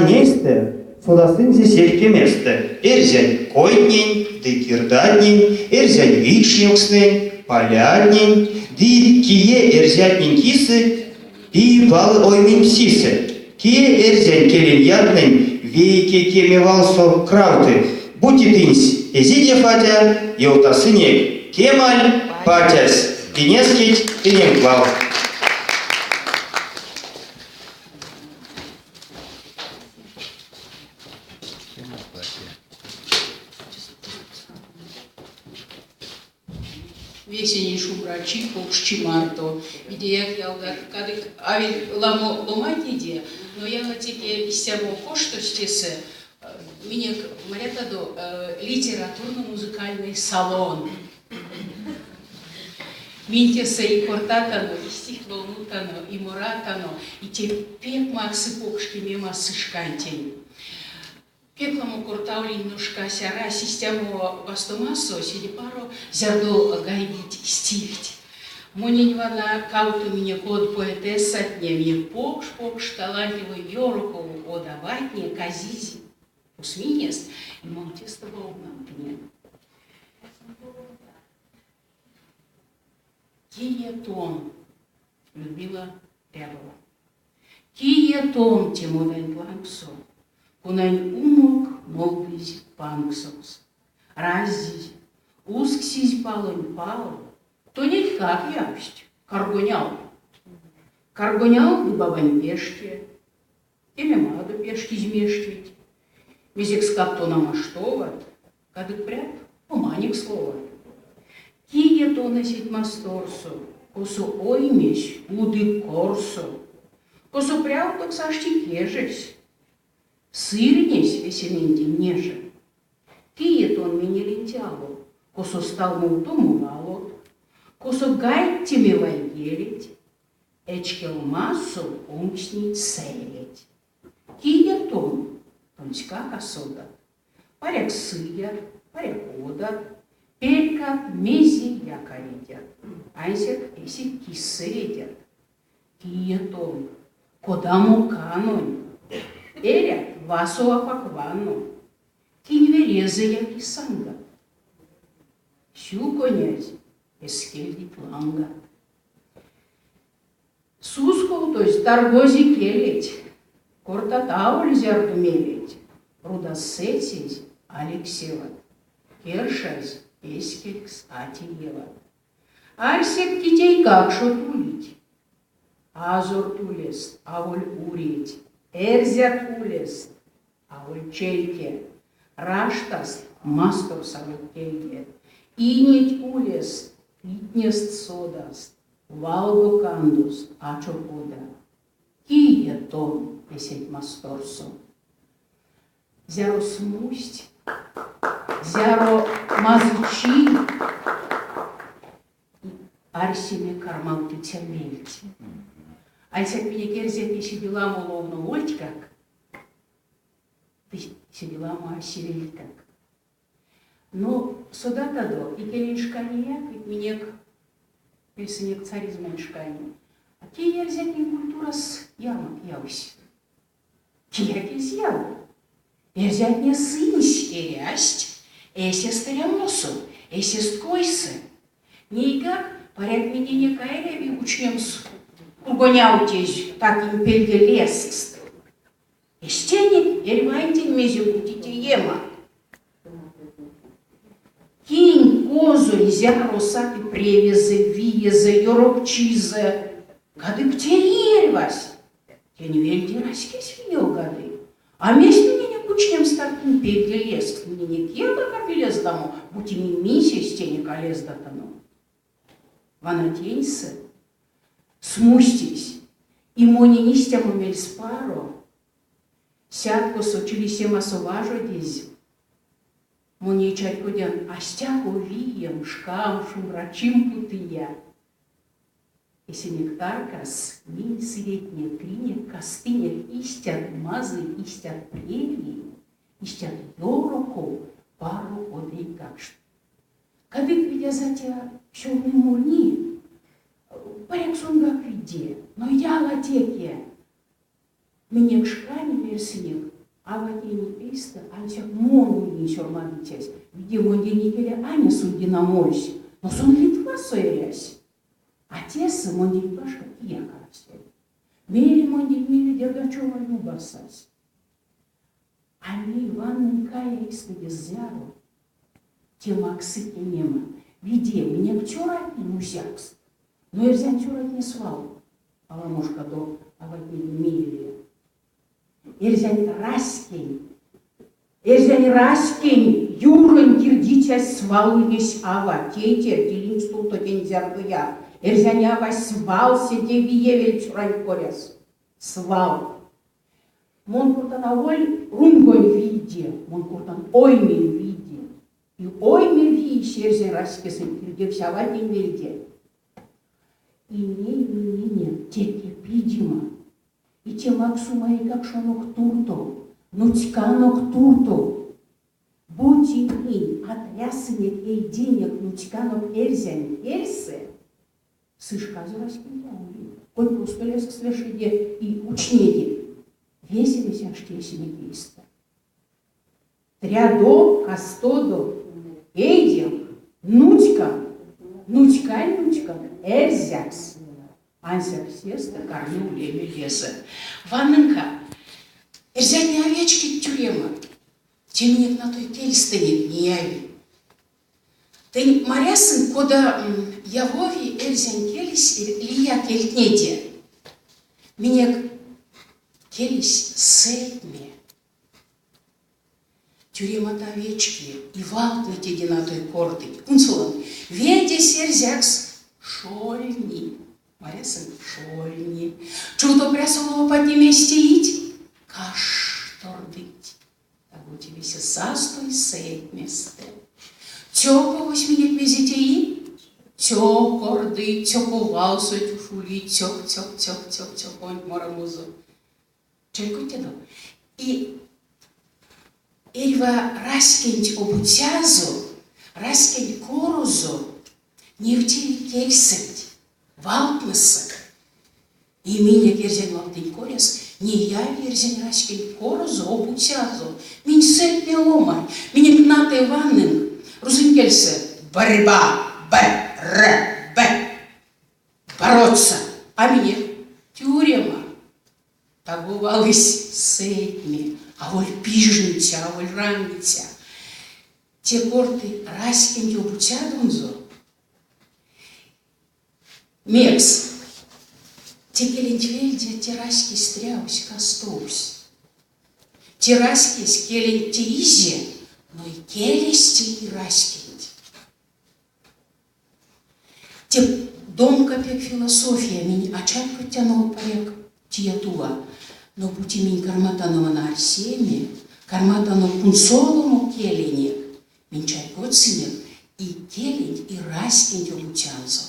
Нейстэ содасынзе сехте кеместэ эрзянь койтнень ды кирдатнень, эрзянь викшневкстнэнь, палятнень ды кие эрзятнень кисэ пии-палы оймень псисэ, кие эрзянь келень ятнэнь вейке кеме валсо кравты, бути тынсь эзиде фатя, ёвтасынек, Кемаль патясь, инескеть тыненк вал. Весенень шумбрачи, покшчи марто. Видеяк ялгат, кадык а ведь ламо ломантнеде, но ялатеке истямо коштось тесэ, минек, марятадо, литературно-музыкальный салон. Минь тесэ и кортатано, и стих ловнутано, и моратано, и те пек максы покш кемема сы шкантень. Пек ламо кортавлинь, но шкась арась истямо вастомасо, седе паро, зярдо гайгить стихть. Монень вана кавто минек од поэтессатне, минек покш-покш талантливой ёроков од аватне казизь пусминест, и мон тестэ ловнан тыненк. Кие тон, Людмила Рябова? Кие тон те моданть лангсо, конань умок нолдызь панксокс, раздизь, усксизь палонь пал, тонетькак явсть каргонял. Каргонял ды бабань пеште, кемемадо пештизь мештеть, мезекскак тон а маштоват, Кадык прят ломанекс ловат. Кие тон эсеть масторсо, косо оймесь уды корсо, косо прявтокс ашти кежесь, сырнесь весементень неже. Кие тон менеленть ало, косо сталмовтомо валот, косо гайттеме вайгелеть, эчкелмасо онкстнить сэлеть. Кие тон, тонськак а содат. Паряк сыят, паряк одат, перькат мезеяк а редят, ансяк эсеть кисэ редят. Кие тон, кодамо канонь, эрят васов апак вано, кинь верезэяк и сангат. Сюконязь эскельдить лангат. Сусколтозь таргози келеть, кортат аволь зярдо мелеть, рудазсэтесь а лексеват, кершазь эскелькс а тееват. Арсек тетяйкакшот улить, азорт улест, аволь уреть, эрзят улест, аволь чельке, раштаст масторс аволь кельге, инеть улест, питнест содаст, Валдо кандост, а чопода. Кие тон эсеть масторсо? Зяро смусть, зяро мазычи арсеме кармавтыця мельть. Ансяк минек эрзятне седе ламо ловновольтькак, ды седе ламо арсевельтькак. Но содатадо, икелень шканеяк ведь минек пельсынек царизмань шкане, а те эрзятнень культурас ярмак явсь. Кияк эзь яво. Эрзятне сынсь эрясть эсест эрямосо, эсест койсэ. Нейгак, паряк, миненек а эряви учнемс кургонявтезь такинь пельде лезкст. Эстенек эрьвантень мезе-бути теема. Кинь козонь зяро саты превезэ, виезэ, ёрокчизэ, кадык теи эрьвась. Тень вельде раськесь виевгады. А мезть миненек кучнемс такинь пельде лезкс, миненек кияк а лездамо, бути минь минсь эстенек а лездатано. Вана теньсэ смустесь и монень истямо мельспаро, сяткосо чилисемасо важодезь, мон ней чарькодян, а стяко вием, шкам, шумбрачим путыя. Эсенек таркас минь сыретне тринек-кастынек истят мазый, истят превей, истят ёроков паро од эйкакшт. Кадык Видяз-атя сёвны-мурни, паряк сонгак виде, но ялатеке. Минек шкане мерьсынек, аватнень эйстэ ансяк мон ульнинь сёрмадыцясь, виде мондень икеле Аня Сульдина мольсь, но сон Литвасо эрясь. А тесэ мондень башка кияк арасель. Мейле мондень мейле Дергачёва Люба сась. А ней ваннынка эйстэде зяро. Те максы кемема. Виде, минек цёратне нузякст. Но эрзянь цёратне свал аламошкадо аватнеде мейле. Эрзянь раськень, эрзянь раськень юронь кирдицясь свал ульнесь ава, тейтерь, тилинь стувто тень зярдояк. Эрзянь авась свал седе виевель цёрань коряс. Свал. Мон кортан аволь рунгонь вийде, мон кортан оймень вийде. И ойме вийсь эрзянь раськесэнть кирдевсь аватнень вельде. И ней миненек теке пидема, и те максома эйкакшонок туртов, нуцьканок туртов. Бути минь а трясынек эйденек нуцьканок эрзянь кельсэ, сы шказо раськенть а ули. Хоть тосто лезкс вешеде и учнеде. Весемесь ашти эсенек эйстэ. Трядо, кастодо, эйденк, нуцьканк, нуцькань нуцьканк эрзякс. Ансяк сестэ карми улеме лезэ. Ваннынка, эрзятне а вечкить тюрема. Те минек натой кельстэнек неяви. Тынь марясынк, кода явови эрзянь келесь лия кельтнеде. Минек келесь сэтьме. Тюремат а вечки, и валтнэ теде натой кортыть. Кунсолан, ведесь эрзякс шольни. Марясынк, шольни. Чувто прясо лопатне мезть теить? Каштордыть. Таго те весе састо и сэтьместэ. Цёковось минек мезе теи? Цёкорды, цёковалсонть уш ули цёк-цёк-цёк-цёк цёконть морамозо. Чарькодтядо? И эрьва раськенть обуцязо, раськенть корозо невтеви кельсэнть, валтнэсэ. И минек эрзянь валтнэнь коряс неяви эрзянь раськенть корозо, обуцязо. Минь сэтьме ломань, минек натой ваннынк рузонь кельсэ борьба, Б, Р, Б. Бороться, а минек тюрема. Таго валось сэтьме, аволь пижниця, аволь рангиця. Те корты раськенть обуцядонзо. Мекс? Те келенть вельде те раськесь трявсь, кастовсь. Те раськесь келенть теизе, но и келесь теи раськенть. Те домка пек философия, минь а чарькодтяно паряк тия-тува, но бути минь карматано вана арсеме, карматано кунсоломо келенек, минь чарькодьсынек и келенть, и раськенть обуцянзо.